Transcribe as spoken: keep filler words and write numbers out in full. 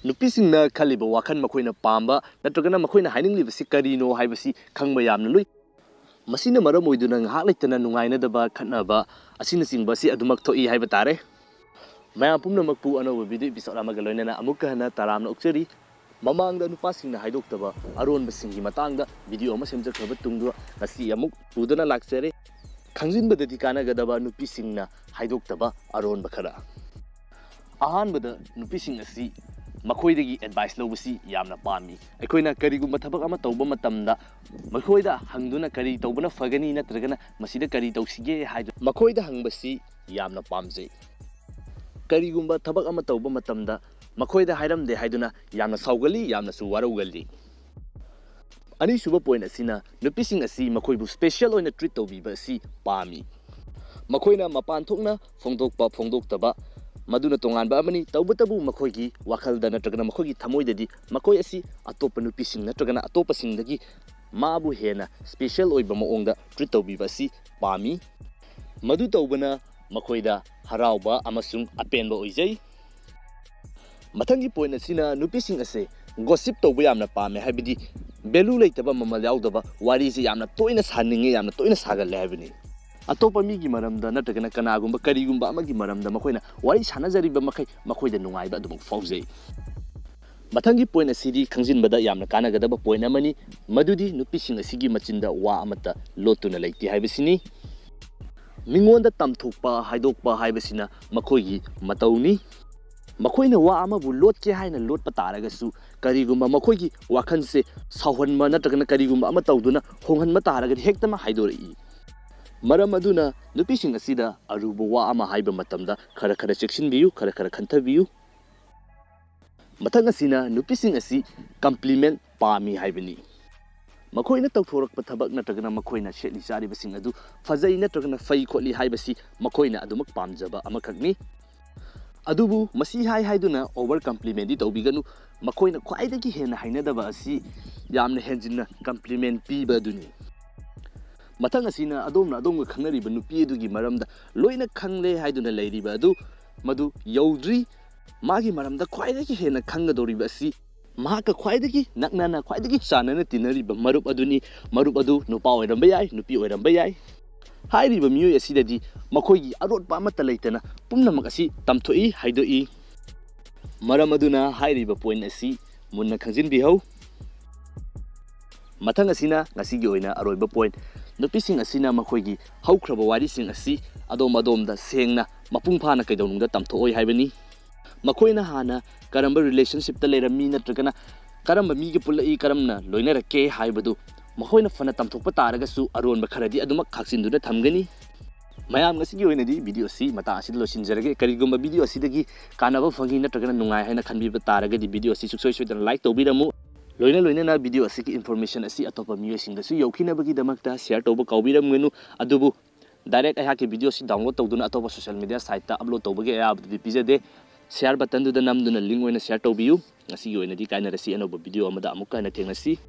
ꯅꯨꯄꯤꯁꯤꯡꯅ ꯈꯜꯂꯤꯕ ꯋꯥꯈꯜ, ꯃꯈꯣꯏꯅ ꯄꯥꯝꯕ ꯅꯠꯇ꯭ꯔꯒꯅ ꯃꯈꯣꯏꯅ ꯍꯥꯏꯅꯤꯡꯂꯤꯕꯁꯤ ꯀꯔꯤꯅꯣ ꯍꯥꯏꯕꯁꯤ ꯈꯪꯕ ꯌꯥꯝꯅ ꯂꯨꯏ꯫ ꯃꯁꯤꯅ ꯃꯔꯝ ꯑꯣꯏꯗꯨꯅ ꯉꯥꯏꯍꯥꯛ ꯂꯩꯇꯅ ꯅꯨꯡꯉꯥꯏꯅꯗꯕ, ꯈꯠꯅꯕ ꯑꯁꯤꯅꯆꯤꯡꯕ ꯑꯁꯤ ꯑꯗꯨꯃꯛ ꯊꯣꯛꯏ ꯍꯥꯏꯕ ꯇꯥꯔꯦ꯫ ꯃꯌꯥꯝ ꯄꯨꯝꯅꯃꯛꯄꯨ ꯑꯅꯧꯕ video episode ꯑꯃꯒ ꯂꯣꯏꯅꯅ ꯑꯃꯨꯛꯀ ꯍꯟꯅ ꯇꯔꯥꯝꯅ ꯑꯣꯛꯆꯔꯤ꯫ ꯃꯃꯥꯡꯗ ꯅꯨꯄꯥꯁꯤꯡꯅ ꯍꯥꯏꯗꯣꯛꯇꯕ ꯑꯔꯣꯟꯕꯁꯤꯡꯒꯤ ꯃꯇꯥꯡꯗ video ꯑꯃ ꯁꯦꯝꯖꯈ꯭ꯔꯕ ꯇꯨꯡꯗ ꯉꯁꯤ ꯑꯃꯨꯛ ꯄꯨꯗꯨꯅ ꯂꯥꯛꯆꯔꯦ꯫ ꯈꯪꯖꯤꯟꯕꯗꯗꯤ ꯀꯥꯟꯅꯒꯗꯕ ꯅꯨꯄꯤꯁꯤꯡꯅ ꯍꯥꯏꯗꯣꯛꯇꯕ ꯑꯔꯣꯟꯕ ꯈꯔ꯫ ꯑꯍꯥꯟꯕꯗ, ꯅꯨꯄꯤꯁꯤꯡ ꯑꯁꯤ ꯃꯈꯣꯏꯗꯒꯤ advice ꯂꯧꯕꯁꯤ ꯌꯥꯝꯅ ꯄꯥꯝꯃꯤ꯫ ꯑꯩꯈꯣꯏꯅ ꯀꯔꯤꯒꯨꯝꯕ ꯊꯕꯛ ꯑꯃ ꯇꯧꯕ ꯃꯇꯝꯗ ꯃꯈꯣꯏꯗ ꯍꯪꯗꯨꯅ ꯀꯔꯤ ꯇꯧꯕꯅ ꯐꯒꯅꯤ ꯅꯠꯇ꯭ꯔꯒꯅ ꯃꯁꯤꯗ ꯀꯔꯤ ꯇꯧꯁꯤꯒꯦ ꯍꯥꯏꯗꯨꯅ ꯃꯈꯣꯏꯗ ꯍꯪꯕꯁꯤ ꯌꯥꯝꯅ ꯄꯥꯝꯖꯩ꯫ ꯀꯔꯤꯒꯨꯝꯕ ꯊꯕꯛ ꯑꯃ ꯇꯧꯕ ꯃꯇꯝꯗ ꯃꯈꯣꯏꯗ ꯍꯥꯏꯔꯝꯗꯦ ꯍꯥꯏꯗꯨꯅ ꯌꯥꯝꯅ ꯁꯥꯎꯒꯜꯂꯤ, ꯌꯥꯝꯅꯁꯨ ꯋꯥꯔꯧꯒꯜꯂꯤ꯫ ꯑꯅꯤꯁꯨꯕ point ꯑꯁꯤꯅ, ꯅꯨꯄꯤꯁꯤꯡ ꯑꯁꯤ ꯃꯈꯣꯏꯕꯨ special ꯑꯣꯏꯅ treat ꯇꯧꯕꯤꯕ ꯑꯁꯤ ꯄꯥꯝꯃꯤ꯫ ꯃꯈꯣꯏꯅ ꯃꯄꯥꯟ ꯊꯣꯛꯅ ꯐꯣꯡꯗꯣꯛꯄ ꯐꯣꯡꯗꯣꯛꯇꯕ, ꯃꯗꯨꯅ ꯇꯣꯉꯥꯟꯕ ꯑꯃꯅꯤ꯫ ꯇꯧꯕꯇꯕꯨ ꯃꯈꯣꯏꯒꯤ ꯋꯥꯈꯜꯗ ꯅꯠꯇ꯭ꯔꯒꯅ ꯃꯈꯣꯏꯒꯤ ꯊꯃꯣꯏꯗꯗꯤ ꯃꯈꯣꯏ ꯑꯁꯤ ꯑꯇꯣꯞꯄ ꯅꯨꯄꯤꯁꯤꯡ ꯅꯠꯇ꯭ꯔꯒꯅ ꯑꯇꯣꯞꯄꯁꯤꯡꯗꯒꯤ ꯃꯥꯕꯨ ꯍꯦꯟꯅ special ꯑꯣꯏꯕ ꯃꯑꯣꯡꯗ treat ꯇꯧꯕꯤꯕ ꯑꯁꯤ ꯄꯥꯝꯃꯤ꯫ ꯃꯗꯨ ꯇꯧꯕꯅ ꯃꯈꯣꯏꯗ ꯍꯔꯥꯎꯕ ꯑꯃꯁꯨꯡ ꯑꯄꯦꯟꯕ ꯑꯣꯏꯖꯩ꯫ ꯃꯊꯪꯒꯤ point ꯑꯁꯤꯅ, ꯅꯨꯄꯤꯁꯤꯡ ꯑꯁꯦ gossip ꯇꯧꯕ ꯌꯥꯝꯅ ꯄꯥꯝꯃꯦ, ꯍꯥꯏꯕꯗꯤ value ꯂꯩꯇꯕ, ꯃꯃꯜ ꯌꯥꯎꯗꯕ ꯋꯥꯔꯤꯁꯤ ꯌꯥꯝꯅ ꯇꯣꯏꯅ ꯁꯥꯅꯤꯡꯉꯤ, ꯌꯥꯝꯅ ꯇꯣꯏꯅ ꯁꯥꯒꯜꯂꯦ ꯍꯥꯏꯕꯅꯤ꯫ ꯑꯇꯣꯞꯄ ꯃꯤꯒꯤ ꯃꯔꯝꯗ ꯅꯠꯇ꯭ꯔꯒꯅ ꯀꯅꯥꯒꯨꯝꯕ ꯀꯔꯤꯒꯨꯝꯕ ꯑꯃꯒꯤ ꯃꯔꯝꯗ ꯃꯈꯣꯏꯅ ꯋꯥꯔꯤ ꯁꯥꯟꯅꯖꯔꯤꯕ ꯃꯈꯩ ꯃꯈꯣꯏꯗ ꯅꯨꯡꯉꯥꯏꯕ ꯑꯗꯨꯃꯛ ꯐꯥꯎꯖꯩ꯫ ꯃꯊꯪꯒꯤ point ꯑꯁꯤꯗꯤ ꯈꯪꯖꯤꯟꯕꯗ ꯌꯥꯝꯅ ꯀꯥꯟꯅꯒꯗꯕ point ꯑꯃꯅꯤ, ꯃꯗꯨꯗꯤ ꯅꯨꯄꯤꯁꯤꯡ ꯑꯁꯤꯒꯤ ꯃꯆꯤꯟꯗ ꯋꯥ ꯑꯃꯠꯇ ꯂꯣꯠꯇꯨꯅ ꯂꯩꯇꯦ ꯍꯥꯏꯕꯁꯤꯅꯤ꯫ ꯃꯤꯉꯣꯟꯗ ꯇꯝꯊꯣꯛꯄ, ꯍꯥꯏꯗꯣꯛꯄ ꯍꯥꯏꯕꯁꯤꯅ ꯃꯈꯣꯏꯒꯤ ꯃꯇꯧꯅꯤ꯫ ꯃꯈꯣꯏꯅ ꯋꯥ ꯑꯃꯕꯨ ꯂꯣꯠꯀꯦ ꯍꯥꯏꯅ ꯂꯣꯠꯄ ꯇꯥꯔꯒꯁꯨ, ꯀꯔꯤꯒꯨꯝꯕ ꯃꯈꯣꯏꯒꯤ ꯋꯥꯈꯜꯁꯦ ꯁꯥꯎꯍꯟꯕ ꯅꯠꯇ꯭ꯔꯒꯅ ꯀꯔꯤꯒꯨꯝꯕ ꯑꯃ ꯇꯧꯗꯨꯅ ꯍꯣꯡꯍꯟꯕ ꯇꯥꯔꯒꯗꯤ ꯍꯦꯛꯇꯃꯛ ꯍꯥꯏꯗꯣꯔꯛꯏ꯫ ꯃꯔꯝ ꯑꯗꯨꯅ ꯅꯨꯄꯤꯁꯤꯡ ꯑꯁꯤꯗ ꯑꯔꯨꯕ ꯋꯥ ꯑꯃ ꯍꯥꯏꯕ ꯃꯇꯝꯗ ꯈꯔ ꯈꯔ ꯆꯦꯛꯁꯤꯟꯕꯤꯌꯨ, ꯈꯔ ꯈꯔ ꯈꯟꯊꯕꯤꯌꯨ꯫ ꯃꯊꯪ ꯑꯁꯤꯅ ꯅꯨꯄꯤꯁꯤꯡ ꯑꯁꯤ compliment ꯄꯥꯝꯃꯤ ꯍꯥꯏꯕꯅꯤ꯫ ꯃꯈꯣꯏꯅ ꯇꯧꯊꯣꯔꯛꯄ ꯊꯕꯛ ꯅꯠꯇ꯭ꯔꯒꯅ ꯃꯈꯣꯏꯅ ꯁꯦꯠꯂꯤ ꯆꯥꯔꯤꯕꯁꯤꯡ ꯑꯗꯨ ꯐꯖꯩ ꯅꯠꯇ꯭ꯔꯒꯅ ꯐꯩ ꯈꯣꯠꯂꯤ ꯍꯥꯏꯕꯁꯤ ꯃꯈꯣꯏꯅ ꯑꯗꯨꯃꯛ ꯄꯥꯝꯖꯕ ꯑꯃꯈꯛꯅꯤ꯫ ꯑꯗꯨꯕꯨ ꯃꯁꯤ ꯍꯥꯏ ꯍꯥꯏꯗꯨꯅ over complimentꯗꯤ ꯇꯧꯕꯤꯒꯅꯨ꯫ ꯃꯈꯣꯏꯅ ꯈ꯭ꯋꯥꯏꯗꯒꯤ ꯍꯦꯟꯅ ꯍꯩꯅꯗꯕ ꯑꯁꯤ ꯌꯥꯝꯅ ꯍꯦꯟꯖꯤꯟꯅ compliment ꯄꯤꯕ ꯑꯗꯨꯅꯤ꯫ ꯃꯊꯪ ꯑꯁꯤꯅ ꯑꯗꯣꯝꯅ ꯑꯗꯣꯝꯒ ꯈꯪꯅꯔꯤꯕ ꯅꯨꯄꯤ ꯑꯗꯨꯒꯤ ꯃꯔꯝꯗ ꯂꯣꯏꯅ ꯈꯪꯂꯦ ꯍꯥꯏꯗꯨꯅ ꯂꯩꯔꯤꯕ ꯑꯗꯨ ꯃꯗꯨ ꯌꯧꯗ꯭ꯔꯤ꯫ ꯃꯥꯒꯤ ꯃꯔꯝꯗ ꯈ꯭ꯋꯥꯏꯗꯒꯤ ꯍꯦꯟꯅ ꯈꯪꯒꯗꯧꯔꯤꯕ ꯑꯁꯤ ꯃꯍꯥꯛꯀ ꯈ꯭ꯋꯥꯏꯗꯒꯤ ꯅꯛꯅꯅ, ꯈ꯭ꯋꯥꯏꯗꯒꯤ ꯆꯥꯟꯅꯅ ꯇꯤꯟꯅꯔꯤꯕ ꯃꯔꯨꯞ ꯑꯗꯨꯅꯤ꯫ ꯃꯔꯨꯞ ꯑꯗꯨ ꯅꯨꯄꯥ ꯑꯣꯏꯔꯝꯕ ꯌꯥꯏ, ꯅꯨꯄꯤ ꯑꯣꯏꯔꯝꯕ ꯌꯥꯏ꯫ ꯍꯥꯏꯔꯤꯕ ꯃꯤꯑꯣꯏ ꯑꯁꯤꯗꯗꯤ ꯃꯈꯣꯏꯒꯤ ꯑꯔꯣꯠꯄ ꯑꯃꯠꯇ ꯂꯩꯇꯅ ꯄꯨꯝꯅꯃꯛ ꯑꯁꯤ ꯇꯝꯊꯣꯛꯏ ꯍꯥꯏꯗꯣꯛꯏ꯫ ꯃꯔꯝ ꯑꯗꯨꯅ ꯍꯥꯏꯔꯤꯕ point ꯑꯁꯤ ꯃꯨꯟꯅ ꯈꯪꯖꯤꯟꯕꯤꯍꯧ꯫ ꯃꯊꯪ ꯑꯁꯤꯅ ꯉꯁꯤꯒꯤ ꯑꯣꯏꯅ ꯑꯔꯣꯏꯕ point꯫ ꯅꯨꯄꯤꯁꯤꯡ ꯑꯁꯤꯅ ꯃꯈꯣꯏꯒꯤ ꯍꯧꯈ꯭ꯔꯕ ꯋꯥꯔꯤꯁꯤꯡ ꯑꯁꯤ ꯑꯗꯣꯝ ꯑꯗꯣꯝꯗ ꯁꯦꯡꯅ ꯃꯄꯨꯡ ꯐꯥꯅ ꯀꯩꯗꯧꯅꯨꯡꯗ ꯇꯝꯊꯣꯛꯑꯣꯏ ꯍꯥꯏꯕꯅꯤ꯫ ꯃꯈꯣꯏꯅ ꯍꯥꯟꯅ ꯀꯔꯝꯕ relationshipꯇ ꯂꯩꯔꯝꯃꯤ ꯅꯠꯇ꯭ꯔꯒꯅ ꯀꯔꯝꯕ ꯃꯤꯒ ꯄꯨꯜꯂꯛꯏ, ꯀꯔꯝꯅ ꯂꯣꯏꯅꯔꯛꯀꯦ ꯍꯥꯏꯕꯗꯨ ꯃꯈꯣꯏꯅ ꯐꯅ ꯇꯝꯊꯣꯛꯄ ꯇꯥꯔꯒꯁꯨ ꯑꯔꯣꯟꯕ ꯈꯔꯗꯤ ꯑꯗꯨꯃꯛ ꯈꯥꯛꯆꯤꯟꯗꯨꯅ ꯊꯝꯒꯅꯤ꯫ ꯃꯌꯥꯝ, ꯉꯁꯤꯒꯤ ꯑꯣꯏꯅꯗꯤ video ꯑꯁꯤ ꯃꯇꯥꯡ ꯑꯁꯤꯗ ꯂꯣꯏꯁꯤꯟꯖꯔꯒꯦ꯫ ꯀꯔꯤꯒꯨꯝꯕ video ꯑꯁꯤꯗꯒꯤ ꯀꯥꯟꯅꯕ ꯐꯪꯉꯤ ꯅꯠꯇ꯭ꯔꯒꯅ ꯅꯨꯡꯉꯥꯏ ꯍꯥꯏꯅ ꯈꯟꯕꯤꯕ ꯇꯥꯔꯒꯗꯤ video ꯑꯁꯤ ꯁꯨꯡꯁꯣꯏ ꯁꯣꯏꯗꯅ like ꯇꯧꯕꯤꯔꯝꯃꯨ꯫ ꯂꯣꯏꯅ ꯂꯣꯏꯅꯅ video ꯑꯁꯤꯒꯤ information ꯑꯁꯤ ꯑꯇꯣꯞꯄ ꯃꯤꯑꯣꯏꯁꯤꯡꯗꯁꯨ ꯌꯧꯈꯤꯅꯕꯒꯤꯗꯃꯛꯇ share ꯇꯧꯕ ꯀꯥꯎꯕꯤꯔꯝꯒꯅꯨ꯫ ꯑꯗꯨꯕꯨ direct ꯑꯩꯍꯥꯛꯀꯤ video ꯑꯁꯤ download ꯇꯧꯗꯨꯅ ꯑꯇꯣꯞꯄ social media siteꯇ upload ꯇꯧꯕꯒꯤ ꯑꯌꯥꯕꯗꯨꯗꯤ ꯄꯤꯖꯗꯦ꯫ Share buttonꯗꯨꯗ ꯅꯝꯗꯨꯅ link ꯑꯣꯏꯅ share ꯇꯧꯕꯤꯌꯨ꯫ ꯉꯁꯤꯒꯤ ꯑꯣꯏꯅꯗꯤ ꯀꯥꯏꯅꯔꯁꯤ, ꯑꯅꯧꯕ video ꯑꯃꯗ ꯑꯃꯨꯛꯀ ꯍꯟꯅ ꯊꯦꯡꯅꯁꯤ꯫